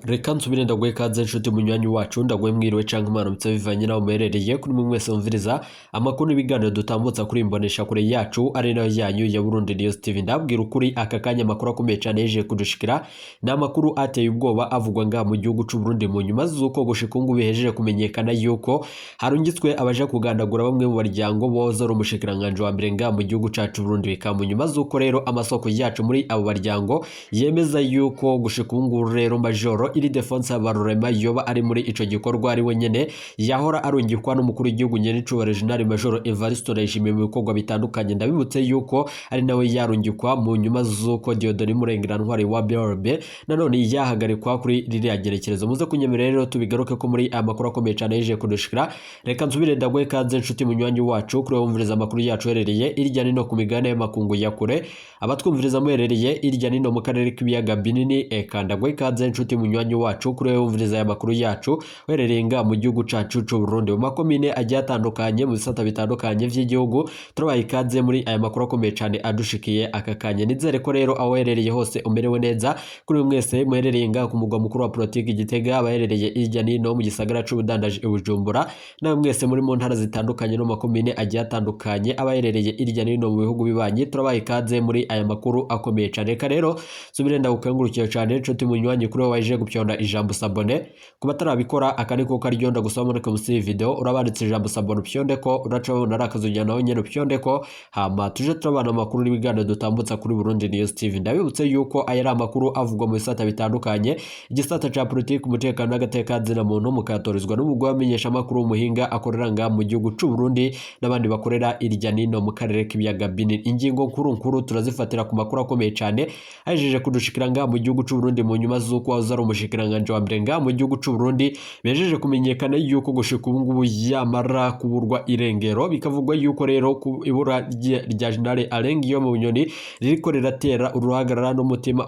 Reka nsubire ndaguhe ikaze nshuti munywanyi wacu, ndaguhe mwiriwe canke mwaramutse bivanye naho muherereye. Kuri mwe mwese mumviriza amakuru n'ibiganiro dutambutsa kuri imbonesha kure yacu ari nayo yanyu ya Burundi News TV, ndabwira ukuri aka kanya amakuru akomeye cane yeje kudushikira ni amakuru ateye ubwoba avugwa ngaha mu gihugu c'u Burundi mu nyuma z'uko gushika ubu bihejeje kumenyekana yuko harungitswe abaja kugandagura bamwe mu baryango boza ari umushikiranganji wa mbere ngaha mu gihugu cacu Burundi. Bikaba mu nyuma z'uko rero amasoko yacu muri abo baryango yemeza yuko gushika ubu ngubu rero Majoro Ildefonse Habarurema yoba ari muri ico gikorwa, ari we nyene yahora arungikwa n'umukuru w'igihugu nyenicubahiro General Majoro Evariste Ndayishimiye mu bikorwa bitandukanye. Ndabibutse yuko ari nawe yarungikwa mu nyuma z'uko Dieudonné Murengerantwari wa BRB nanone yahagarikwa kuri ririya gerekerezo. Muze kunyemerera rero tubigaruke ko muri aya makuru akomeye cane yeje kudushikira. Reka nsubire ndaguhe ikaze nshuti munywanyi wacu kuri wumviriza amakuru yacu uherereye irya nino ku migabane y'amakungu ya kure, abatwumviriza muherereye irya nino mu karere k'ibiyaga binini. Eka ndaguhe ikaze nshuti munywanyi wacu kuri wumviriza aya makuru yacu uherereye ngaha mu gihugu cacu c'u Burundi, mu makomine agiye atandukanye, mu bisata bitandukanye vy'igihugu. Turabaha ikaze muri aya makuru akomeye cane adushikiye aka kanya. Nizere ko rero aho uherereye hose umerewe neza. Kuri mwese muherereye ngaha ku mugwa mukuru wa politiki Gitega, abaherereye irya nino mu gisagara c'ubudandaji i Bujumbura, nawe mwese muri mu ntara zitandukanye no mu makomine agiye atandukanye, abaherereye irya nino mu bihugu bibanyi, turabaha ikaze muri aya makuru akomeye cane. Reka rero subire ndagukengurukiye cane nshuti munywanyi kuri wowe waje gupyonda ijambo s'abonner. Ku batarabikora, aka niko karyo ndagusaba muri munsi y'iyi video urabanditse ijambo s'abonner, upyonde ko uraca wabona ari akazugira nawe nyene upyonde ko, hama tuje turabana amakuru n'ibiganiro dutambutsa kuri Burundi News TV. Ndabibutse yuko aya ari amakuru avugwa mu bisata bitandukanye, igisata ca politiki, umutekano n'agateka muntu, mukayatorizwa n'umugwi w'abamenyesha amakuru w'umuhinga akorera ngaha mu gihugu c'u Burundi n'abandi bakorera irya nino mu karere k'ibiyaga binini. Ingingo nkuru nkuru turazifatira ku makuru akomeye cane ahejeje kudushikira ngaha mu gihugu c'u Burundi mu nyuma z'uko wahoze ari umushikiranganji wa mbere ngaha mu gihugu c'u Burundi bejeje kumenyekana yuko gushika ubu ngubu yamara kuburwa irengero. Bikavugwa yuko rero ku ibura rya General Alain Guillaume Bunyoni ririko riratera uruhagarara n'umutima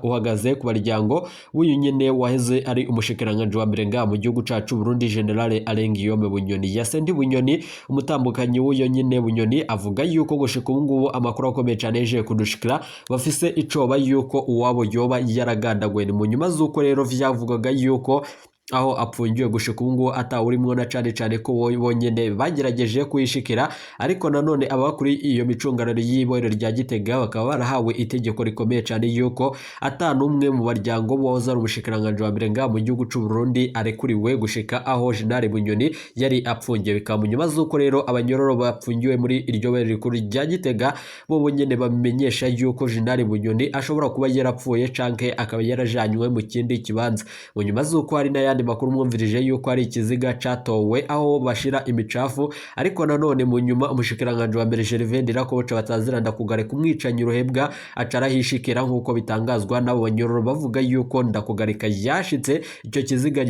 uhagaze ku baryango w'uyu nyene waheze ari umushikiranganji wa mbere ngaha mu gihugu cacu Burundi, General Alain Guillaume Bunyoni. Yasendi Bunyoni, umutambukanyi w'uyo nyene Bunyoni, avuga yuko gushika ubu ngubu amakuru akomeye cane yejeje kudushikira bafise icoba yuko uwabo yoba yaragandaguwe. Ni mu nyuma z'uko rero vyavugaga yuko aho apfungiwe gushika ubu ngubu atawurimwo, na cane cane ko bonyene bagerageje kuyishikira, ariko nanone aba kuri iyo micungararo y'ibohero rya Gitega bakaba barahawe itegeko rikomeye cane yuko ata n'umwe mu baryango boza ari umushikiranganji wa mbere ngaha mu gihugu c'u Burundi arekuriwe gushika aho General Bunyoni yari apfungiwe. Bikaba mu nyuma z'uko rero abanyororo bapfungiwe muri iryo bohero rikuru rya Gitega bo bonyene bamenyesha yuko General Bunyoni ashobora kuba yarapfuye canke akaba yarajanywe mu kindi kibanza, mu nyuma z'uko hari n'ayandi makuru mwumvirije yuko ari ikiziga catowe aho bashira imicafu. Ariko nanone mu nyuma umushikiranganji wa mbere Gervais Ndirakobuca batazira Ndakugarika, umwicanyi ruhebwa, aca arahishikira nk'uko bitangazwa n'abo banyororo bavuga yuko Ndakugarika yashitse, icyo kiziga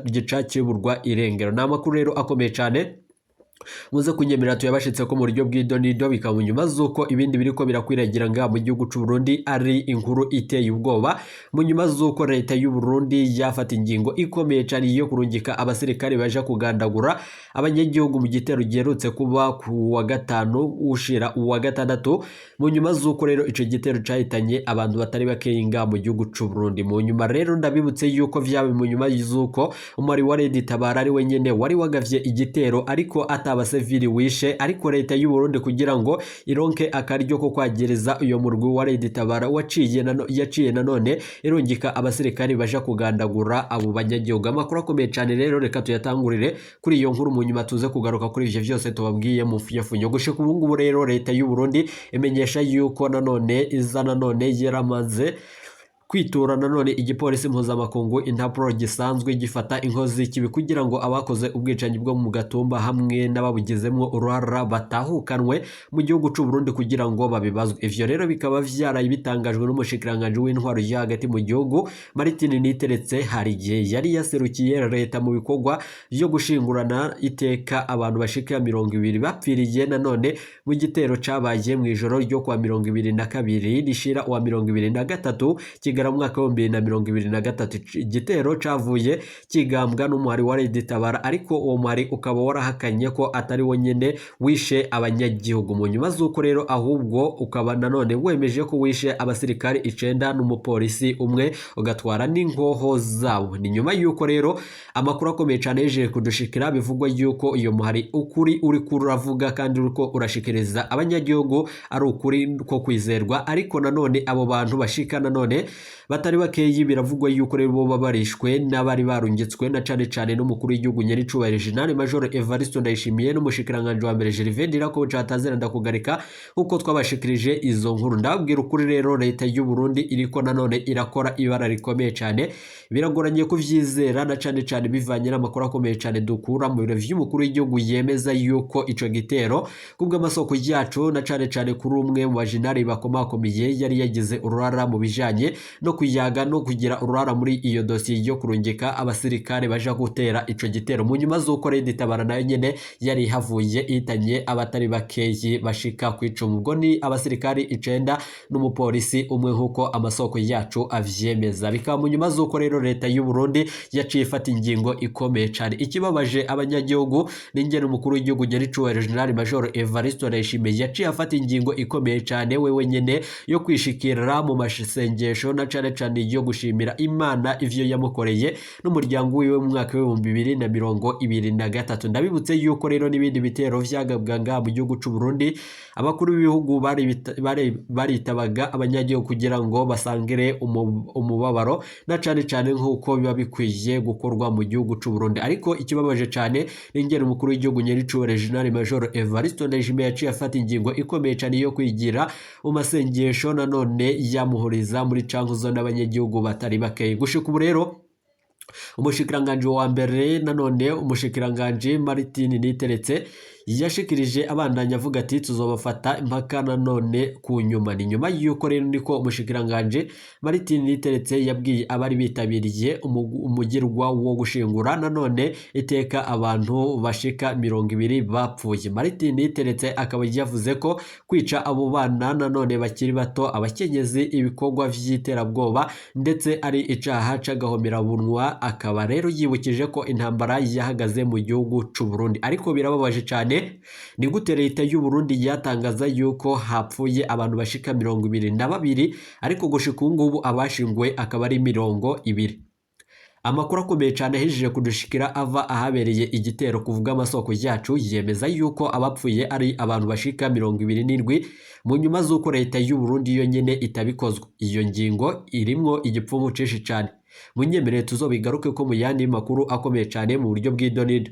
gica kiburwa irengero. Ni amakuru rero akomeye cane, muze kunyemerera tuyabashitse ko mu buryo bw'idonido. Bikaba nyuma z'uko ibindi biriko birakwiragira ngaha mu gihugu c'u Burundi ari inkuru iteye ubwoba, mu nyuma z'uko leta y'u Burundi yafata ingingo ikomeye cane yo kurungika abasirikare baja kugandagura abanyagihugu mu gitero giherutse kuba ku wa gatanu ushira uwa gatandatu, mu nyuma z'uko rero ico gitero cahitanye abantu batari bakeyi ngaha mu gihugu c'u Burundi. Mu nyuma rero ndabibutse yuko vyabaye mu nyuma z'uko umwari wa Red Tabara ari we nyene wari wagavye igitero, ariko atabasivili wishe, ariko leta y'u Burundi kugira ngo ironke akaryo ko kwagereza uyo murwi wa Red Tabara waciye yaciye nanone irungika abasirikari baja kugandagura abo banyagihugu. Amakuru akomeye cane rero reka tuyatangurire kuri iyo nkuru, mu nyuma tuze kugaruka kuri ivyo vyose tubabwiye mu funyafunyo. Gushika ubu ngubu rero leta y'u Burundi imenyesha yuko nanone iza nanone yaramaze kwitura nanone igipolisi mpuzamakungu Interpol gisanzwe gifata inkozi z'ikibi kugira ngo abakoze ubwicanyi bwo mu Gatumba hamwe n'ababugizemwo uruhara batahukanwe mu gihugu c'u Burundi kugira ngo babibazwe. Ivyo rero bikaba vyaraye bitangajwe n'umushikiranganji w'intwaro yo hagati mu gihugu Martin Niteretse, hari igihe yari yaserukiye leta mu bikorwa vyo gushingurana iteka abantu bashika 20 bapfiriye nanone mu gitero cabaye mw'ijoro ryo kuwa 22 rishira uwa 23. Kigarama mu mwaka w'2023. Igitero cavuye kigambwa n'umuhari wa Red Tabara, ariko uwo muhari ukaba warahakanye ko atari wo nyene wishe abanyagihugu. Mu nyuma z'uko rero ahubwo ukaba nanone wemeje ko wishe abasirikare 9 n'umupolisi umwe, ugatwara n'inkoho zabo. Ni nyuma y'uko rero amakuru akomeye cyane yejeje kudushikira, bivugwa yuko iyo muhari ukuri uri kuravuga kandi uriko urashikiriza abanyagihugu ari ukuri ko kwizerwa. Ariko nanone abo bantu bashika nanone batari bakeyi biravugwa yuko rero bo barishwe n'abari barungitswe na cane cane n'umukuru w'igihugu nyaricubahiro General Major Evariste Ndayishimiye n'umushikiranganje wa mbere Gervais Ndirakobuca Batazira ndakugarika, nkuko twabashikirije izo nkuru. Ndababwira ukuri rero, leta y'u Burundi iriko nanone irakora ibara rikomeye cyane, biragoranye kuvyizera na cane cane bivanye n'amakuru akomeye cyane dukura mu biro vy'umukuru w'igihugu, yemeza yuko ico gitero kubw'amasoko yacu na cane cane kuri umwe mu bajenali bakomakomeye yari yagize uruhara mu bijanye no kuyaga no kugira uruhara muri iyo dosiye yo kurungika abasirikare baja gutera ico gitero, mu nyuma z'uko Red Tabara nayo nyene yari ihavuye ihitanye abatari bakeyi bashika ku 10. Ubwo ni abasirikari 9 n'umupolisi umwe, nk'uko amasoko yacu avyemeza. Bikaba mu nyuma z'uko rero leta y'u Burundi yaciye ifata ingingo ikomeye cane. Ikibabaje abanyagihugu n'ingene umukuru w'igihugu nyaricubahiro General Major Evariste Ndayishimiye yaciye afata ingingo ikomeye cane wewe nyene yo kwishikira mu masengesho na cane cane yo gushimira Imana ivyo yamukoreye n'umuryango wiwe mu mwaka w'2023. Ndabibutse yuko rero n'ibindi bitero vyagabwa ngaha mu gihugu c'u Burundi, abakuru b'ibihugu baritabaga abanyagihugu kugira ngo basangire umubabaro na cane cane nk'uko biba bikwiye gukorwa mu gihugu c'u Burundi. Ariko ikibabaje cane n'ingene umukuru w'igihugu nyaricubahiro General Major Evariste Ndayishimiye yaciye afata ingingo ikomeye cane yo kwigira mu masengesho, nanone yamuhuriza muri cankuzo n'abanyagihugu batari bakeyi. Gushika ubu rero umushikiranganje wa mbere nanone umushikiranganje Martin Niteretse yashikirije abandanya avuga ati tuzobafata impaka nanone ku nyuma. Ni nyuma y'uko rero niko umushikiranganje Martin Niteretse yabwiye abari bitabiriye umugirwa wo gushingura nanone iteka abantu bashika 20 bapfuye. Martin Niteretse akaba yavuze ko kwica abo bana nanone bakiri bato, abakenyezi, ibikorwa vy'iterabwoba ndetse ari icaha c'agahomerabunwa. Akaba rero yibukije ko intambara yahagaze mu gihugu c'u Burundi. Ariko birababaje cane, ni gute leta y'u Burundi yatangaza yuko hapfuye abantu bashika 22, ariko gushika ubu ngubu abashinguwe akaba ari 20? Amakuru akomeye cyane ahejeje kudushikira ava ahabereye igitero kuvuga amasoko yacu yemeza yuko abapfuye ari abantu bashika 27, mu nyuma z'uko leta y'u Burundi yo nyene itabikozwa. Iyo ngingo irimwo igipfungu cinshi cane. Munyemerere tuzobigaruke ko mu yandi makuru akomeye cyane mu buryo bw'idonido.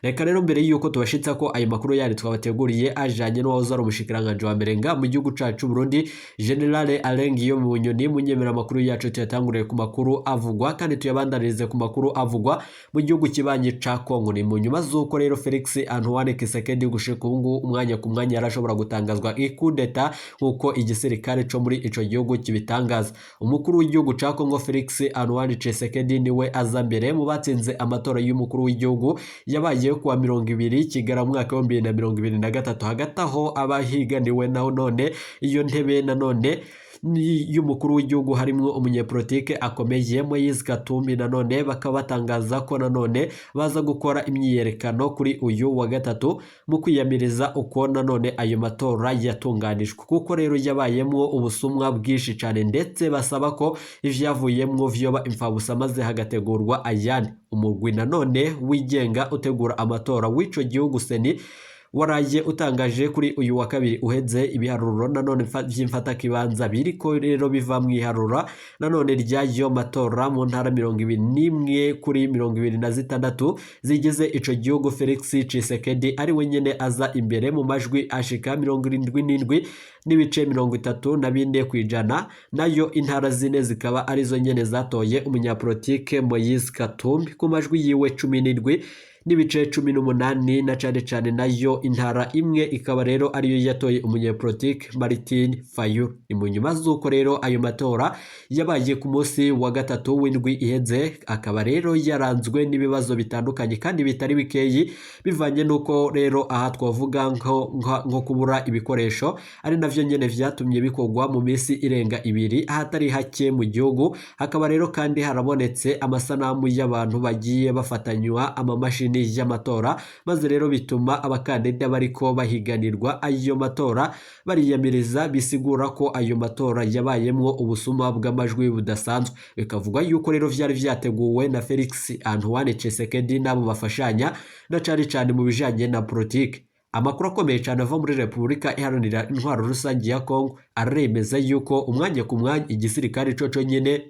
Reka rero mbere yuko tubashitsa ko ayo makuru yandi twabateguriye ajanye n'uwahoze ari umushikiranganje wa mbere nga mu gihugu cacu Burundi General Alain Guillaume Bunyoni, munyemera amakuru yacu tuyatanguriye ku makuru avugwa kandi tuyabandanirize ku makuru avugwa mu gihugu kibanyi ca Kongo. Ni mu nyuma z'uko rero Felix Antoine Tshisekedi gushika ubu ngubu umwanya ku mwanya yarashobora gutangazwa ikudeta, nk'uko igisirikare co muri ico gihugu kibitangaza. Umukuru w'igihugu ca Kongo Felix Antoine Tshisekedi niwe aza mbere mu batsinze amatora y'umukuru w'igihugu yabaye kuwa 20 Kigarama mu mwaka w'2023. Hagati aho abahiganiwe naho none iyo ntebe nanone y'umukuru w'igihugu harimwo umunyepolitike akomeye Moise Katumbi, nanone bakaba batangaza ko nanone baza gukora imyiyerekano kuri uyu wa gatatu mu kwiyamiriza uko nanone ayo matora yatunganijwe, kuko rero yabayemwo ubusumwa bwinshi cyane, ndetse basaba ko ivyavuyemwo vyoba imfabusa maze hagategurwa ayandi. Umugwi nanone wigenga utegura amatora w'ico gihugu CENI waraye utangaje kuri uyu wa kabiri uheze ibiharuro nanone vy'imfatakibanza biriko rero biva mw'iharura nanone ry'ayo matora mu ntara 21 kuri 26 zigize ico gihugu. Felix Tshisekedi ari we nyene aza imbere mu majwi ashika 77.34%, nayo intara zine zikaba arizo nyene zatoye umunyapolitike Moise Katumbi ku majwi yiwe 17. n'ibice 18, na cane cane nayo intara imwe ikaba rero ariyo yatoye umunyepolitike Martin Fayulu. Ni mu nyuma z'uko rero ayo matora yabaye ku munsi wa gatatu w'indwi iheze, akaba rero yaranzwe n'ibibazo bitandukanye kandi bitari bikeyi, bivanye n'uko rero aha twavuga nko kubura ibikoresho, ari navyo nyene vyatumye bikorwa mu minsi irenga 2 ahatari hake mu gihugu. Hakaba rero kandi harabonetse amasanamu y'abantu bagiye bafatanywa amamashini y'amatora, maze rero bituma abakandida bariko bahiganirwa ayo matora bariyamiriza, bisigura ko ayo matora yabayemwo ubusuma bw'amajwi budasanzwe. Bikavugwa yuko rero vyari vyateguwe na Felix Antoine Tshisekedi n'abo bafashanya, na cane cane mu bijanye na politike. Amakuru akomeye cyane ava muri Repubulika Iharanira Intwaro Rusange ya Kongo aremeza yuko umwanya ku mwanya igisirikare coco nyene,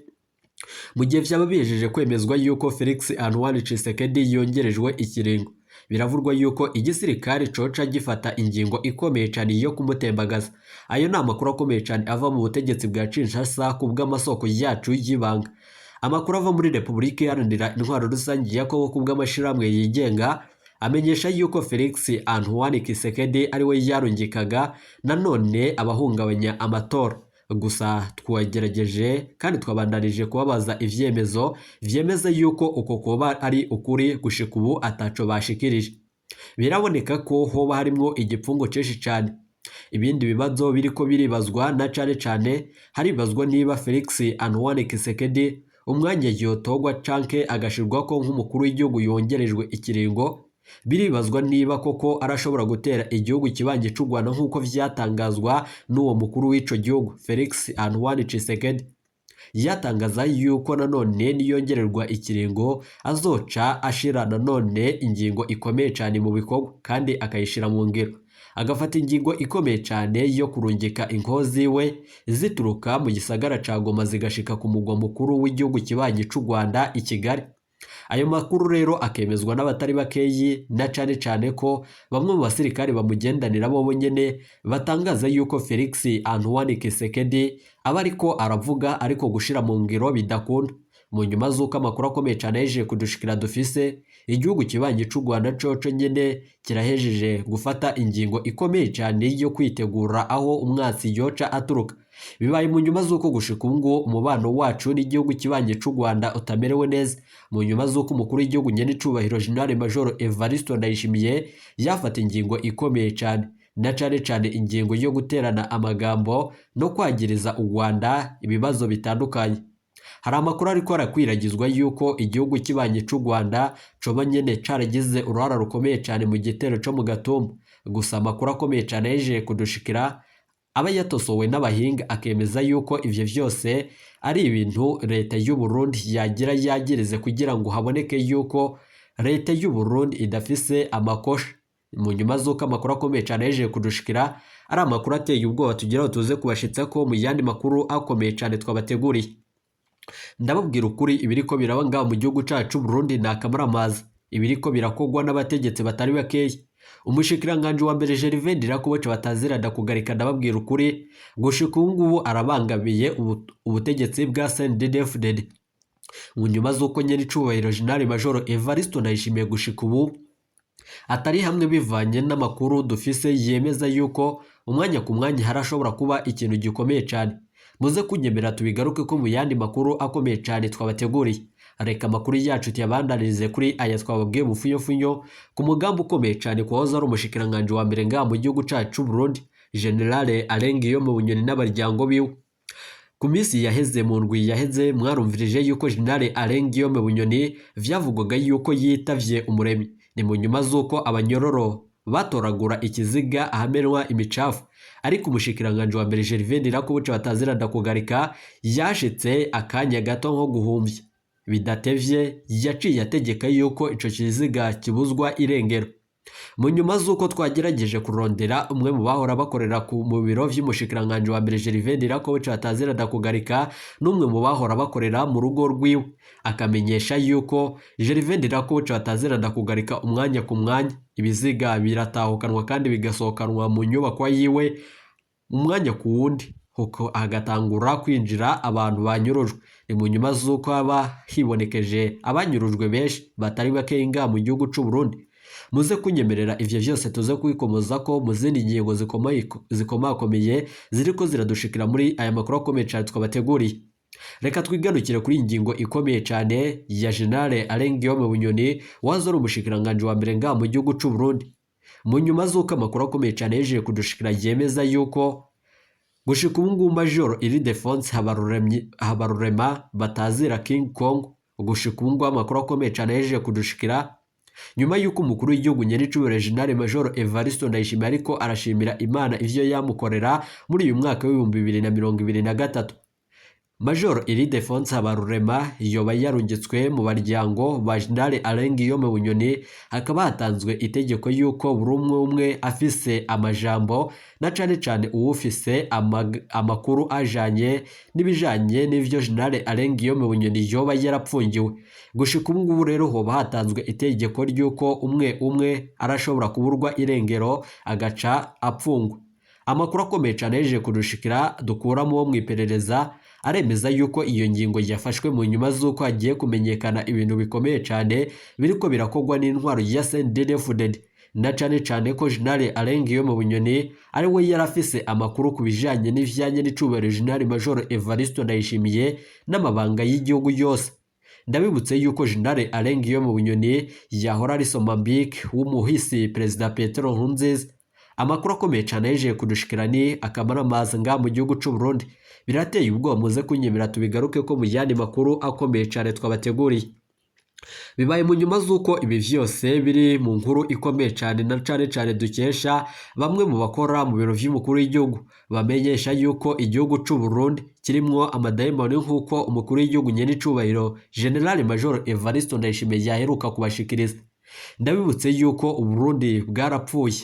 mu gihe vyaba bihejeje kwemezwa yuko Felix Antoine Tshisekedi yongerejwe ikiringo, biravurwa yuko igisirikare coca gifata ingingo ikomeye cyane yo kumutembagaza. Ayo ni amakuru akomeye cyane ava mu butegetsi bwa Kinshasa ku bw'amasoko yacu y'ibanga. Amakuru ava muri Repubulika Iharanira Intwaro Rusange ya Kongo ku bw'amashirahamwe yigenga amenyesha yuko Felix Antoine Tshisekedi ariwe yarungikaga nanone abahungabanya amatora. Gusa twagerageje kandi twabandanije kubabaza ivyemezo vyemeza yuko uko kuba ari ukuri, gushika ubu ataco bashikirije. Biraboneka ko hoba harimwo igipfungo cinshi cane. Ibindi bibazo biriko biribazwa na cane cane haribazwa niba Felix Antoine Tshisekedi umwanya yotogwa canke agashirwako nk'umukuru w'igihugu yongerejwe ikiringo, biribazwa niba koko arashobora gutera igihugu kibanyi c'u Rwanda nk'uko vyatangazwa n'uwo mukuru w'ico gihugu Felix Antoine Tshisekedi. Yatangaza yuko nanone niyongererwa ikiringo azoca ashira nanone ingingo ikomeye cane mu bikorwa kandi akayishira mu ngiro, agafata ingingo ikomeye cane yo kurungika inkozi we zituruka mu gisagara ca Goma zigashika ku mugwa mukuru w'igihugu kibanyi c'u Rwanda i Kigali. Ayo makuru rero akemezwa n'abatari bakeyi, na cane cane ko bamwe mu basirikare bamugendanira bo nyene batangaza yuko Felix Antoine Tshisekedi aba ariko aravuga ariko gushira mu ngiro bidakunda. Mu nyuma z'uko amakuru akomeye cane yahejeje kudushikira dufise, igihugu kibanyi c'u Rwanda coco nyene kirahejeje gufata ingingo ikomeye cane yo kwitegura aho umwatsi yoca aturuka. Bibaye mu nyuma z'uko gushika ubu ngubu umubano wacu n'igihugu kibanyi c'u Rwanda utamerewe neza, mu nyuma z'uko umukuru w'igihugu nyenicubahiro General Major Evariste Ndayishimiye yafata ingingo ikomeye cane, na cane cane ingingo yo guterana amagambo no kwagiriza u Rwanda ibibazo bitandukanye. Hari amakuru ariko arakwiragizwa yuko igihugu kibanyi c'u Rwanda coba nyene caragize uruhara rukomeye cane mu gitero co mu Gatumba. Gusa amakuru akomeye cane yahejeje kudushikira aba yatosowe n'abahinga akemeza yuko ivyo vyose ari ibintu leta y'u Burundi yagira yagirize kugira ngo haboneke yuko leta y'u Burundi idafise amakosha. Mu nyuma z'uko amakuru akomeye cane yahejeje kudushikira ari amakuru ateye ubwoba, tugira ngo tuze kubashitsa ko mu yandi makuru akomeye cane twabateguriye. Ndababwira ukuri, ibiriko biraba ngaho mu gihugu cacu Burundi ni akamaramaza, ibiriko birakogwa n'abategetsi batari bakeya. Umushikiranganji wa mbere Gervais Ndirakobuca bataziranda kugarika, ndababwira ukuri gushika ubu ngubu arabangamiye ubutegetsi bwa CNDD-FDD. Mu nyuma z'uko nyenicubahiro General Major Evariste Ndayishimiye gushika ubu atari hamwe, bivanye n'amakuru dufise yemeza yuko umwanya ku mwanya harashobora kuba ikintu gikomeye cane. Muze kunyemera tubigaruke ko mu yandi makuru akomeye cane twabateguriye. Reka amakuru yacu tuyabandanirize kuri aya twababwiye mu funyofunyo ku mugambi ukomeye cane ku wahoze ari umushikiranganji wa mbere ngaha mu gihugu cacu Burundi General Alain Guillaume Bunyoni n'abaryango biwe. Ku minsi yaheze, mu ndwi yaheze, mwarumvirije yuko General Alain Guillaume Bunyoni vyavugwaga yuko yitavye umuremyi. Ni mu nyuma z'uko abanyororo batoragura ikiziga ahamenwa imicafu, ariko umushikiranganji wa mbere Gervais Ndirakobuca bataziranda kugarika yashitse akanya gato nko guhumvya. Bidatevye yaciye ategeka yuko ico kiziga kibuzwa irengero. Mu nyuma z'uko twagerageje kurondera umwe mu bahora bakorera mu biro vy'umushikiranganji wa mbere Gervais Ndirakobuca bataziranda kugarika n'umwe mu bahora bakorera mu rugo rwiwe, akamenyesha yuko Gervais Ndirakobuca bataziranda kugarika umwanya ku mwanya ibiziga biratahukanwa kandi bigasohokanwa mu nyubakwa yiwe umwanya ku wundi. Huko hagatangura kwinjira abantu banyurujwe. Ni mu nyuma z'uko haba hibonekeje abanyurujwe benshi batari bakeyi ngaha mu gihugu c'u Burundi. Muze kunyemerera ivyo vyose tuze kubikomoza ko mu zindi ngingo zikomakomeye ziriko ziradushikira muri aya makuru akomeye cane twabateguriye. Reka twigarukire kuri iyi ngingo ikomeye cane ya General Alain Guillaume Bunyoni, wahoze ari umushikiranganji wa mbere ngaha mu gihugu c'u Burundi. Mu nyuma z'uko amakuru akomeye cane yejeje kudushikira yemeza yuko gushika ubu ngubu Major Ildephonse Habarurema batazira King Kong, gushika ubu ngubu amakuru akomeye cane yejeje kudushikira nyuma y'uko umukuru w'igihugu nyenicubahiro General Major Evariste Ndayishimiye ariko arashimira Imana ivyo yamukorera muri uyu mwaka w'2023. Major Ildephonse Habarurema yoba yarungitswe mu baryango ba General Alain Guillaume Bunyoni, hakaba hatanzwe itegeko yuko buri umwe umwe afise amajambo na cane cane uwufise amakuru ajanye n'ibijanye n'ivyo General Alain Guillaume Bunyoni yoba yarapfungiwe. Gushika ubu ngubu rero hoba hatanzwe itegeko ry'uko umwe umwe arashobora kuburwa irengero agaca apfungwa. Amakuru akomeye cane yejeje kudushikira dukuramo wo mw'iperereza aremeza yuko iyo ngingo yafashwe mu nyuma z'uko hagiye kumenyekana ibintu bikomeye cane biriko birakorwa n'intwaro ya CNDD-FDD, na cane cane ko General Alain Guillaume Bunyoni ari we yarafise amakuru ku bijanye n'ivyanye n'icubahiro General Major Evariste Ndayishimiye n'amabanga y'igihugu yose. Ndabibutse yuko General Alain Guillaume Bunyoni yahora ari Somambike w'umuhisi Perezida Petero Nkurunziza. Amakuru akomeye cane yejeje kudushikira ni akamaramaza ngaha mu gihugu c'u Burundi. Birateye ubwoba, muze kunyemera tubigaruke ko mu yandi makuru akomeye cane twabateguriye. Bibaye mu nyuma z'uko ibi vyose biri mu nkuru ikomeye cane na cane cane dukesha bamwe mu bakora mu biro vy'umukuru w'igihugu, bamenyesha yuko igihugu c'u Burundi kirimwo amadayimoni nk'uko umukuru w'igihugu nyenicubahiro General Major Evariste Ndayishimiye yaheruka kubashikiriza. Ndabibutse yuko Uburundi bwarapfuye.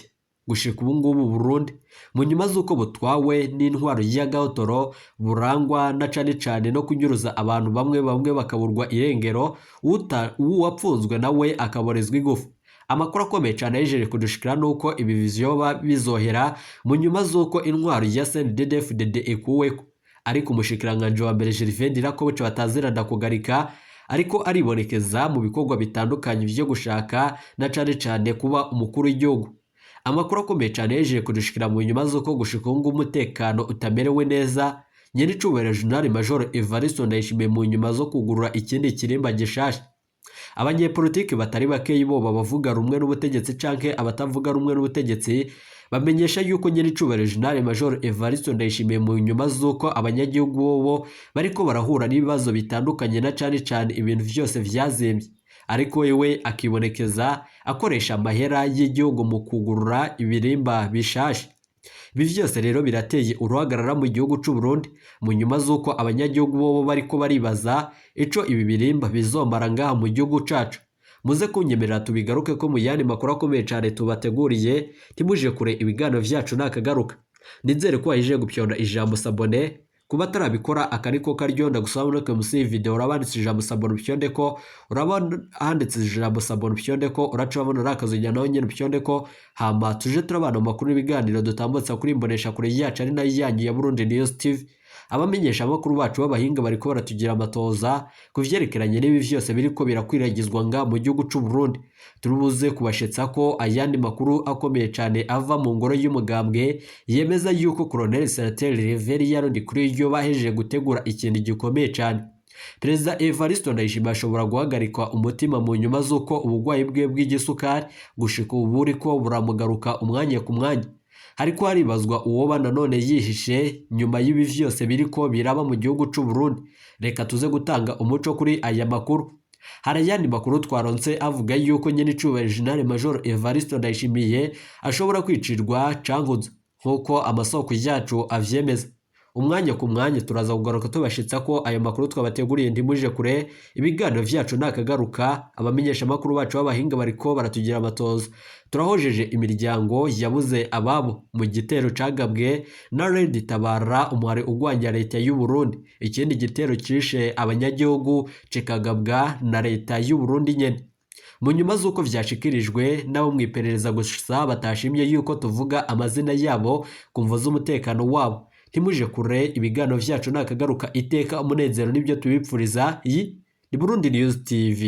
Gushika ubu ngubu Burundi mu nyuma z'uko butwawe n'intwaro y'agahotoro burangwa na cane cane no kunyuruza abantu bamwe bamwe bakaburwa irengero, uwapfunzwe nawe akaborezwa igufa. Amakuru akomeye cane yejeje kudushikira nuko ibi vyoba bizohera mu nyuma z'uko intwaro ya CNDD-FDD ikuweko, ariko umushikiranganji wa mbere Gervais Ndirakobuca bataziranda kugarika ariko aribonekeza mu bikorwa bitandukanye vyo gushaka na cane cane kuba umukuru w'igihugu. Amakuru akomeye cane yejeje kudushikira mu nyuma z'uko gushika ubu ngubu umutekano utamerewe neza, nyenicubahiro General Major Evariste Ndayishimiye mu nyuma zo kugurura ikindi kirimba gishasha. Abanyepolitiki batari bakeyi boba bavuga rumwe n'ubutegetsi canke abatavuga rumwe n'ubutegetsi bamenyesha yuko nyenicubahiro General Major Evariste Ndayishimiye mu nyuma z'uko abanyagihugu bobo bariko barahura n'ibibazo bitandukanye na cane cane ibintu vyose vyazimvye, ariko wewe akibonekeza akoresha amahera y'igihugu mu kugurura ibirimba bishasha. Ibi vyose rero birateye uruhagarara mu gihugu c'u Burundi mu nyuma z'uko abanyagihugu bobo bariko baribaza ico ibi birimba bizomara ngaha mu gihugu cacu. Muze kunyemerera tubigaruke ko mu yandi makuru akomeye cane tubateguriye, ntimuje kure, ibiganiro vyacu nakagaruka. Nizere ko wahije gupyonda ijambo s'abonner. Kuba atarabikora akariko karyo ndagusaba muri munsi y'iyi video urabanditse ijambo s'abonner upyonde ko, urabona handitse ijambo s'abonner upyonde ko, uraca urabona urakazunya nawe nyene upyonde ko, hama tuje turabana mu makuru n'ibiganiro dutambutsa kuri imbonesha kure yacu ari nayo yanyu ya Burundi News TV. Abamenyesha amakuru bacu b'abahinga bariko baratugira amatoza ku vyerekeranye n'ibi vyose biriko birakwiragizwa nga mu gihugu c'u Burundi. Turubuze kubashetsa ko ayandi makuru akomeye cane ava mu ngoro y'umugambwe yemeza yuko Colonel Senateri Reverien Ndikuriyo bahejeje gutegura ikintu gikomeye cane. Perezida Evariste Ndayishimiye ashobora guhagarikwa umutima mu nyuma z'uko ubugwayi bwe bw'igisukari gushika ubu buriko buramugaruka umwanya ku mwanya. Hariko haribazwa uwoba nanone yihishe nyuma y'ibi vyose biriko biraba mu gihugu c'u Burundi. Reka tuze gutanga umuco kuri aya makuru. Hari ayandi makuru twaronse avuga yuko nyenicubahiro General Major Evariste Ndayishimiye ashobora kwicirwa Cankuzo nk'uko amasoko yacu avyemeza. Umwanya ku mwanya turaza kugaruka tubashitsa ko ayo makuru twabateguriye, ntimuje kure, ibiganiro vyacu nakagaruka. Abamenyesha amakuru bacu b'abahinga bariko baratugira amatoza. Turahojeje imiryango yabuze ababo mu gitero cagabwe na Red Tabara, umuhari ugwanya leta y'u Burundi. Ikindi gitero cishe abanyagihugu kikagabwa na leta y'u Burundi nyene. Mu nyuma z'uko vyashikirijwe n'abo mw'iperereza gusa batashimye yuko tuvuga amazina yabo ku mvo z'umutekano wabo. Ntimuje kure, ibiganiro vyacu nakagaruka, iteka, umunezero nibyo tubipfuriza. Iyi ni Burundi News TV.